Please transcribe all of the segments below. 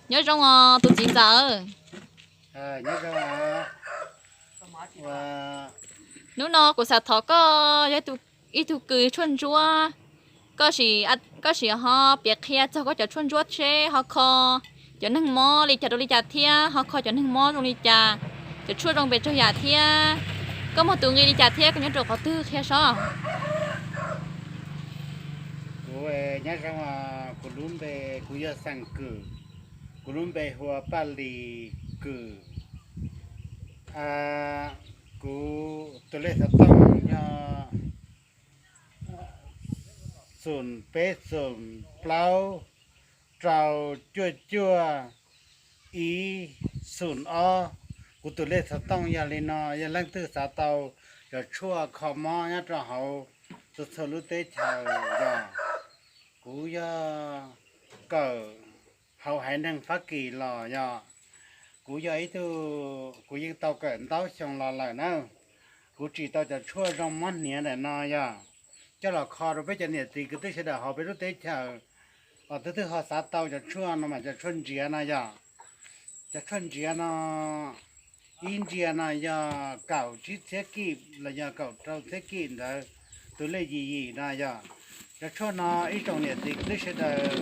Nyob zoo os tus txiv ntxawm. Hnub no kuv xav thov koj yog ib tug kws tshuaj ntsuab, koj sim ho piav qhia txog koj cov tshuaj ntsuab seb ho kho cov neeg mob li cas rau li cas thiab ho kho cov neeg mob zoo li cas, cov tshuaj zoo pes tsawg yam thiab koj muaj tus nqi li cas thiab koj nyob rau qhov twg qhia sob. Kuv, nyob zoo, kuv lub npe, kuv yog Xeem Kws, kuv lub npe hu ua Paj Lis Kws. Kuv tus lej xov tooj yog xoom peb xoom plaub rau cuaj cuaj ib xoom ob. Kuv tus lej xov tooj yog li no, yog leej twg xav tau cov tshuaj kho mob nyob rau hauv txhua txhua lub teb chaws yog, kuv yog kawm hauv haiv neeg Fab Kis los yog, kuv yog ib tug, kuv yeej tau kawm ntau xyoo los lawm na. Kuv tsim tau cov tshuaj zoo mob hniav ntawm no yog coj los kho rau peb cov niam txiv kwv tij sawv daws hauv peb lub teb chaws. Os, tus twg ho xav tau cov tshuaj no mas cov tshuaj ntsiav no yog, cov tshuaj ntsiav no, ib ntsiav no yog kaum tsib txhiab kij los yog kaum rau txhiab kij ntawd, tus lej yim yim no yog. Cov tshuaj no ib tsoom niam txiv kwv tij sawv daws,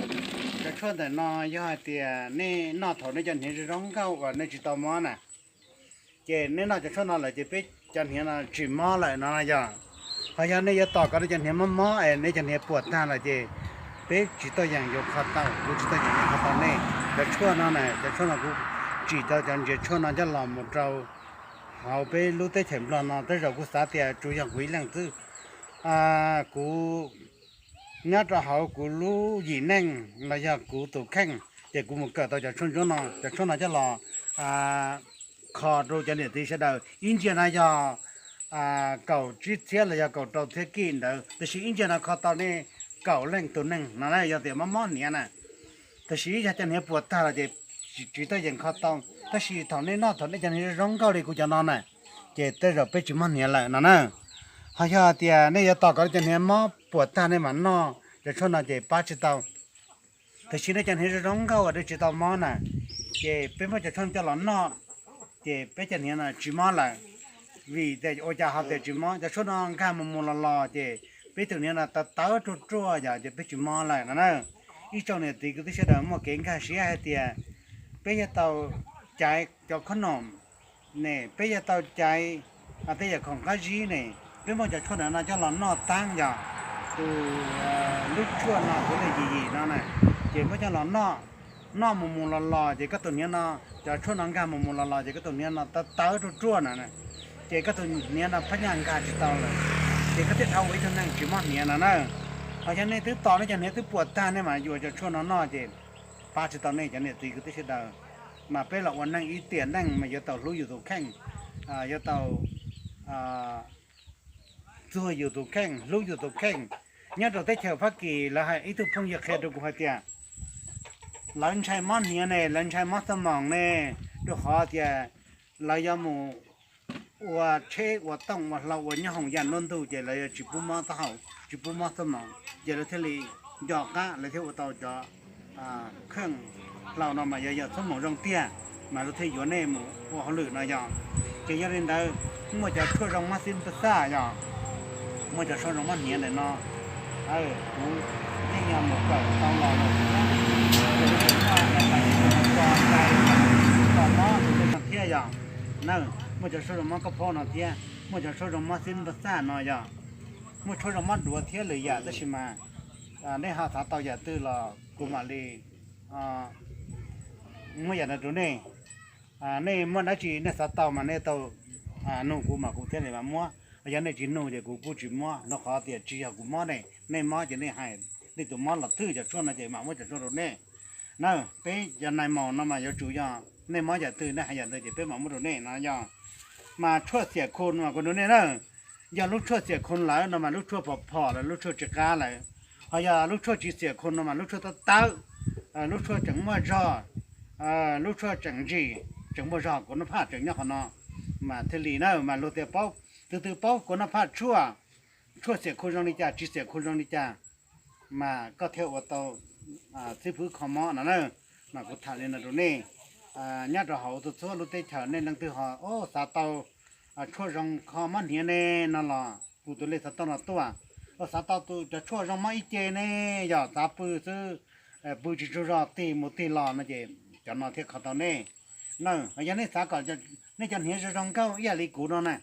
cov tshuaj ntawm no yog hais tias nej noj thaum nej cov hniav zoo zoo nkauj uas nej tsis tau mob na, ces nej noj cov tshuaj no lawm ces peb cov hniav no tsis mob lawm no yog. Ho yog nej yuav tos kom nej cov hniav mob mob es nej cov hniav puas tag lawm ces peb tsis tuaj yeem yuav kho tau, kuv tsis tuaj yeem yuav kho tau nej cov tshuaj no na. Cov tshuaj no kuv tsim tau cov ntsiav tshuaj no coj los mus rau hauv peb lub teb chaws Nplog no, tej zaum kuv xav tias tsuas yog kuv ib leeg xwb. Kuv nyob rau hauv kuv lub yim neej los yog kuv tus kheej ces kuv mus kawm tau cov tshuaj ntsuab no, cov tshuaj no coj los kho rau cov niam txiv sawv daws. Ib ntsiav no yog kaum tsib txhiab los yog kaum rau txhiab kij ntawd, tiam sis ib ntsiav no kho tau nej kaum leej tus neeg no na, yog tias mob mob hniav na. Tiam sis yog cov hniav puas tag los ces tsis tuaj yeem kho tau, tab sis thaum nej noj thaum nej cov hniav zoo nkauj li kuv cov no na, ces tej zaum peb tsis mob hniav lawm no na. Ho yog tias nej yuav tos kom nej cov hniav mob puas tag nej mam noj cov tshuaj no ces pab tsis tau. Tiam sis nej cov hniav zoo zoo nkauj uas nej tsis tau mob na, ces peb muab cov tshuaj coj los noj, ces peb cov hniav no tsis mob lawm. Vim tias ua cas ho tias tsis mob? Cov tshuaj no nkag mus mus los los ces peb tus hniav no tawv tawv ruaj ruaj yog ces peb tsis mob lawm no na. Ib tsoom niam txiv kwv tij sawv daws muaj kev nkag siab hais tias peb yuav tau caiv cov khob noom ne, peb yuav tau caiv tej yam khoom qab zib ne, peb muab cov tshuaj ntawm no coj los noj taab yog tus lub tshuaj no tus lej yim yim no na, ces muab coj los noj, noj mus mus los los ces koj tus hniav no, cov tshuaj no nkag mus mus los los ces koj tus hniav no tawv tawv ruaj ruaj no, ces koj tus hniav no phab nyaj nkag tsis tau lawm, ces koj thiaj dhau ua ib tug neeg tsis mob hniav no na. Ho yog nej twb tos nej cov hniav twb puas tag nej mam yuav cov tshuaj no noj ces pab tsis tau nej cov niam txiv kwv tij sawv daws. Mas peb los ua neej ib tiam neej mas yuav tau hlub yus tus kheej, yuav tau txuag yus tus kheej, hlub yus tus kheej. Nyob rau teb chaws Fab Kis lawv hais, ib tug phooj ywg qhia rau kuv hais tias lawv ntshai mob hniav ne, lawv ntshai mob xuab moos ne, rau qhov tias lawv yuav mus ua tsheb ua tooj ua hlau ua nyob hoos yam nruab ntug ces lawv yuav tsis pub mob taub hau, tsis pub mob xuab moos, ces lawv thiaj li nco qab lawv thiaj ua tau cov kheej hlau no mas yog yog xuab moos zoo tiag, mas lawv thiaj yuav nej mus ua hauj lwm no yog. Ces yog li ntawd, muaj cov tshuaj zoo mob xib pab xaj yog, muaj cov tshuaj zoo mob hniav ntawm no, kuv yeej yog mus kawm tau los lawm thiab. Thiab yog, muaj cov tshuaj zoo mob koj phob no thiab, muaj cov tshuaj zoo mob xib pab xaj no yog, muaj tshuaj zoo mob duav thiab lwm yam, tab sis mas nej ho xav tau yam twg los kuv mam li muab yam ntawd rau nej. Nej muaj dab tsi nej xav tau mas nej tau nug kuv mas kuv thiaj li mam muab. Yog nej tsis nug ces kuv kuj tsis muab, rau qhov tias tsis yog kuv mob ne, nej mob ces nej hais nej tus mob los thwj cov tshuaj no ces mam muab cov tshuaj rau nej. Na, peb cov nai maus no mas yuav tsum yog nej mob yam twg nej hais yam ntawd ces peb mam muab rau nej no yog. Mas tshuaj xiam khu no mas kuv rau nej na, yog lub tshuaj xiam khu lawm no mas lub tshuaj phom phom lawm, lub tshuaj tsis qab lawm. Ho yog lub tshuaj tsis xiam khu no mas lub tshuaj tawv tawv, lub tshuaj tseem muaj zog, lub tshuaj tseem ntsim, tseem muaj zog, kuv noj phaj tseem nyob qhov no. Mas thiaj li na, mas luag tias paub, tus twg paub kuv noj phaj tshuaj, tshuaj xiam khu zoo li cas tsis xiam khu zoo li cas, mas koj thiaj ua tau xib fwb kho mob no na. Kuv tham li no rau nej, nyob rau hauv txhua txhua lub teb chaws nej leej twg ho xav tau tshuaj zoo kho mob hniav ne no los kuv tus lej xav tau no tuaj, los xav tau cov tshuaj zoo mob ib ce ne, yog xav pw xwb, pw tsis tsaug zog tig mus tig los no ces cov no thiaj kho tau nej na. Yog nej xav kom nej cov hniav zoo zoo nkauj ib yam li kuv no na,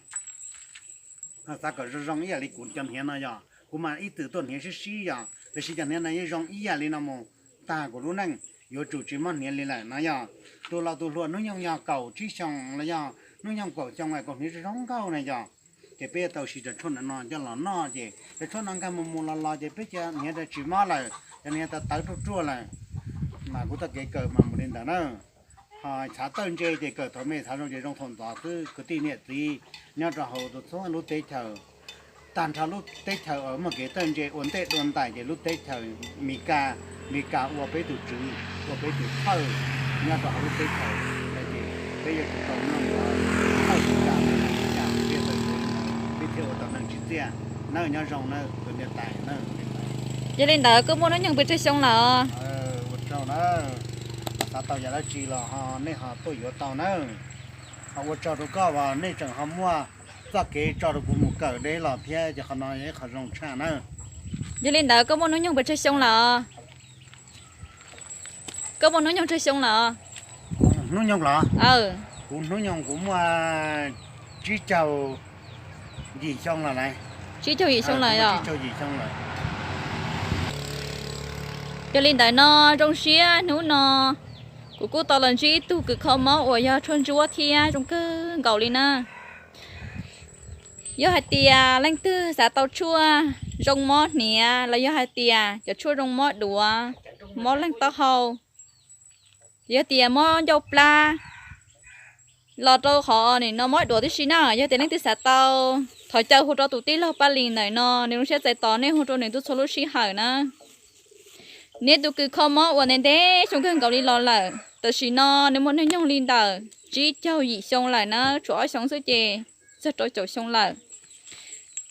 xav kom zoo zoo ib yam li kuv cov hniav no yog kuv mas ib txwm tuaj hniav sib sib yog, tiam sis cov hniav no yeej zoo ib yam li no mus tag kuv lub neej, yuav tsum tsis mob hniav li lawm no yog. Tus laus tus hluas hnub nyoog yog kaum tsib xyoos los yog hnub nyoog kaum xyoo es kaus hniav zoo nkauj na yog, ces peb yuav tau siv cov tshuaj ntawm no coj los noj ces cov tshuaj no nkag mus mus los los ces peb cov hniav tsis mob lawm, cov hniav tawv tawv ruaj ruaj lawm. Mas kuv txoj kev kawm mas mus li ntawd na. Ho txhav tawj ntse ces kawm thaum me, txhav zoo ces zoo thaum ntxov xwb kwv tij niam txiv nyob rau hauv txhua lub teb chaws. Tag nrho lub teb chaws uas muaj kev txawj ntse ua ntej dua ntais ces lub teb chaws Mis Kas, Mis Kas ua peb tus tswv, ua peb tus thawj nyob rau hauv lub teb chaws. Ces peb yuav tsum tau mloog thawj Mis Kas, Mis Kas peb txawj ntse, peb thiaj ua tau neeg tsim txiaj na. Nyob zoo na tus niam tais na. Yog li ntawd koj muaj hnub nyoog pes tsawg xyoo lawm? Ua tsaug na, xav tau yam dab tsi los ho nej ho tuaj yuav tau na. Ho ua tsaug rau koj uas nej tseem ho muaj txoj kev tso rau kuv mus kawm deb los thiab ces qhov no yog ib qho zoo tshaj na. Yog li ntawd koj muaj hnub nyoog pes tsawg xyoo lawm? Koj muaj hnub nyoog tsawg xyoo lawm? Hnub nyoog los? Kuv hnub nyoog kuv muaj tsib caug yim xyoo lawm lauj. Tsib caug yim xyoo lawm yog? Tsib caug yim xyoo lawm. Yog li ntawd no zoo siab hnub no kuv kuj tau los ntsib ib tug kws kho mob uas yog tshuaj ntsuab thiab zoo kawg nkaus li na. Yog hais tias leej twg xav tau tshuaj zoo mob hniav los yog hais tias cov tshuaj zoo mob duav, mob leeg taub hau, yog tias mob ncauj plab, los rau qhov nim no mob duav tib si na, yog tias leej twg xav tau, thov caw hu rau tus tij laug Paj Lis ntawm no, nws lub siab txais tos nej hu rau nws txhua txhua lub sij hawm na. Nws yog tus kws kho mob uas ntev ntev xyoo kawg nkaus li los lawm, tam sim no nws muaj hnub nyoog li ntawm tsib caug yim xyoo lawm na, tshuav ob xyoo xwb ces txog rau caum xyoo lawm.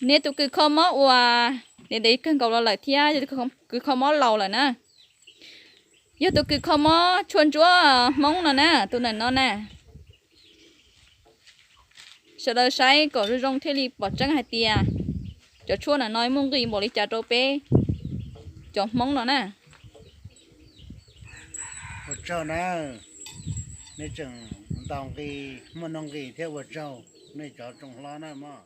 Nws yog tus kws kho mob uas ntev ntev kawg nkaus los lawm thiab yog tus kws kho mob laus lawm na. Yog tus kws kho mob tshuaj ntsuab Hmoob no na, tus ntawm no na. Sawv daws saib kom zoo zoo thiaj li pom tseeb hais tias cov tshuaj ntawm no muaj nqis npaum li cas rau peb cov Hmoob no na. Ua tsaug na, nej tseem ntaus nqi, muaj nuj nqis thiab ua tsaug nej cov tsoom hlob na mog.